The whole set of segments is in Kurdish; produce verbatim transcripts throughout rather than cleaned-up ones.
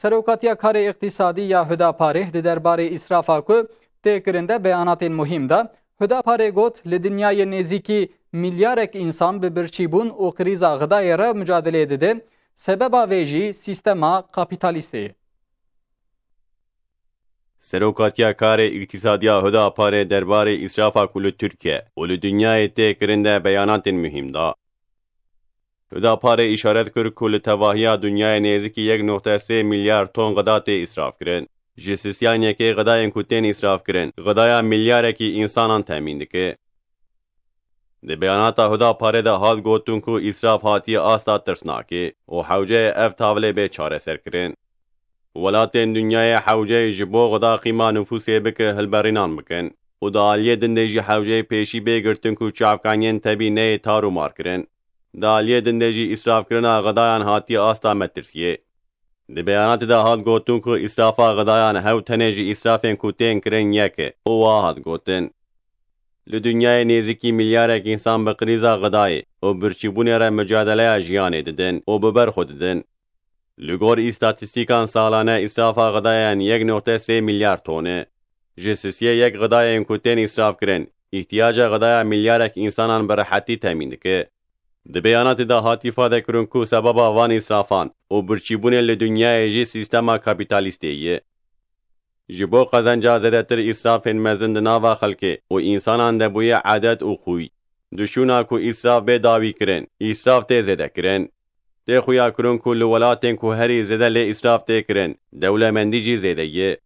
Serokatiya Karê Îqtîsadî ya Hudaparê di derbarê îsrafa ku tê kirin de beyanatên muhîm da. Hudaparê got, li dinyayê nêzîkî milyarek însan bi birçîbûn û krîza xidayê re mucadelê didin. Sebeba vê jî sîstema kapîtalîstê ye. Serokatiya Karê Îqtîsadiya Hudaparê derbarê îsrafa ku li Tirkiye û li dinyayê tê kirin de beyanatên muhîm da. Hudaparê îşaret kir ku li tevahiya dinyayê nêzîkî yek nokte sê milyar ton xida tê îsrafkirin. Ji sisiyan yekê xidayên ku tên îsrafkirin, xidaya milyarekî însanan temîn dike. Di beyanata Hudaparê de hat gotin ku îsraf hatiye asta tirsnakê û hewce ye ev tavlê bê çareserkirin. Welatên dinyayê hewce ye ji bo xida qîma nifûsê bike hilberînan bikin û di aliyê din de jî hewce ye pêşî bê girtin ku çavkaniyên tevî neyê tar û mar kirin. Di aliyê din de jî îsrafkirina xidayan hatiye asta metirsiyê. Di beyanatê de hat gotin ku îsrafa xidayan hew tenê ji îsrafên ku tên kirin yek e û wiha hat gotin, li dinyayê nêzîkî milyarek însan bi krîza xidayê û birçîbûnê re micadeleya jiyanê didin û bi ber xwe didin. Li gor îstatîstîkan salane îsrafa xidayan yek noqte sê milyar ton e. Ji sisiyê yek xidayên ku tên îsrafkirin, îhtiyaca xidaya milyarek însanan bi rehetî temîn dike. Di beyanatê de hat îfadekirin ku sebeba van îsrafan û birçîbûnê li dinyayê jî sîstema kapîtalîstê ye. Ji bo qezenca zêdetir îsrafên mezin di nava xelkê û însanan de bûye edet û xwî. Di şûna ku îsraf bê dawî kirin, îsraf tê zêde kirin. Tê xuya kirin ku li welatên ku herî zêde lê îsraf tê kirin, dewlemendî jî zêde ye.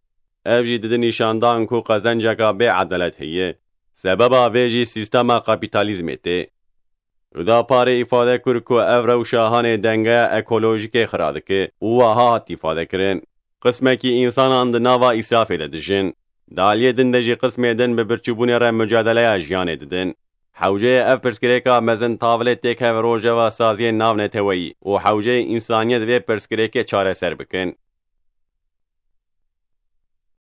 Ev jî dide nîşandan ku qezenceka bê edalet heye. Sebeba vê jî sîstema kapîtalîzmê tê. Hudaparê îfade kir ku ev rewşa hanê dengeya ekolojîkê xira dike û wiha hat îfadekirin, qismekî însanan di nava îsrafê de dijin. Di aliyê din de jî qismê din bi birçîbûnê re micadeleya jiyanê didin. Hewce ye ev pirsgirêka mezin tavlê têkeve rojeva saziyên navneteweyî û hewce ye însaniyet vê pirsgirêkê çareser bikin.